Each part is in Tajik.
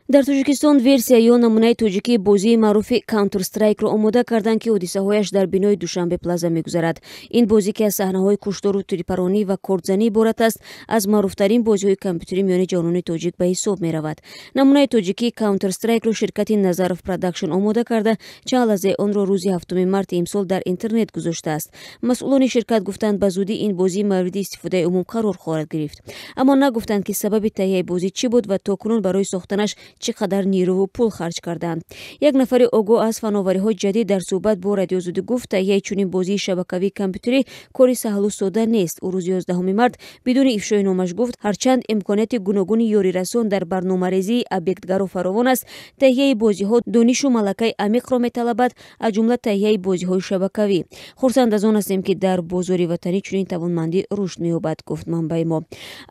Дар Тоҷикистон версия ё намунаи тоҷикии бозии маъруфи Counter Strike-ро омода карданд, ки ҳодисаҳояш дар бинои Душанбе Плаза мегузарад. Ин бозӣ, ки аз саҳнаҳои куштору тирпаронӣ ва кордзанӣ иборат аст, аз маъруфтарин бозиҳои компютерӣ миёни ҷавонони тоҷик ба ҳисоб меравад. Намунаи тоҷикии Counter Strike-ро ширкати Назаров Продакшн омода карда, чанд лаҳзаи онро рӯзи 7 марти имсол дар интернет гузоштааст. Масъулони ширкат гуфтанд, ба зудӣ ин бозӣ мавриди истифодаи умум қарор хоҳад гирифт, аммо нагуфтанд, ки сабаби таҳияи бозӣ чӣ буд ва то кунун барои сохтанаш чӣ қадар нерӯву пул харҷ карданд. Як нафари огоҳ аз фановариҳои ҷадид дар суҳбат бо Радиои Озодӣ гуфт, таҳияи чунин бозии шабакавии компютерӣ кори саҳлу сода нест. Ӯ рӯзи 11 март бидуни ифшои номаш гуфт, ҳарчанд имконияти гуногуни ёрирасон дар барномарезии объектгаро фаровон аст, таҳияи бозиҳо донишу малакаи амиқро металабад, аз ҷумла таҳияи бозиҳои шабакавӣ. Хурсанд аз он ҳастем, ки дар бозори ватанӣ чунин тавонмандӣ рушд меёбад, гуфт манбаи мо.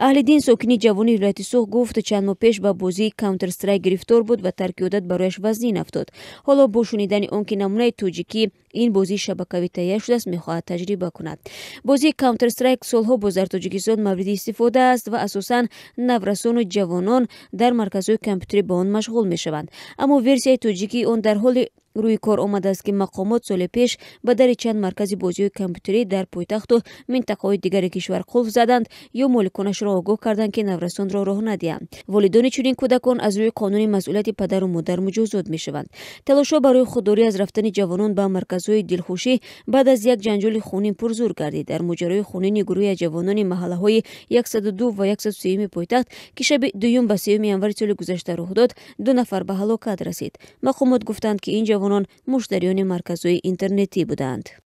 Аҳлиддин, сокини ҷавони вилояти Суғд, гуфт, чанд моҳ пеш ба бозии Counter Strike гирифтор буд ва тарки одат барояш вазнин афтод. Ҳоло бо шунидани он ки намунаи тоҷикӣ ин бозии шабакавӣ таҳия шудааст, мехоҳад таҷриба кунад. Бозии Counter Strike солҳо боз дар Тоҷикистон мавриди истифода аст ва асосан наврасону ҷавонон дар марказҳои компютерӣ ба он машғул мешаванд. Аммо версияи тоҷикии он дар ҳоли рӯи кор омадааст, ки мақомот соли пеш ба дари чанд маркази бозиҳои компютерӣ дар пойтахту минтақаҳои дигари кишвар қулф заданд ё моликонашро огоҳ карданд, ки наврасонро роҳ надиҳанд. Волидони чунин кӯдакон аз рӯи қонуни масъулияти падару модар муҷозот мешаванд. Талошҳо барои худдорӣ аз рафтани ҷавонон ба марказҳои дилхушӣ баъд аз як ҷанҷоли хунин пурзур гардид. Дар моҷарои хунини гурӯҳи аз ҷавонони маҳаллаҳои 102 ва 103 пойтахт, ки шаби 2 ба 3 январи соли гузашта рух дод, 2 нафар ба ҳалокат расид. Мақомот гуфтанд, ки ин ҷавонон муштариёни марказҳои интернетӣ буданд.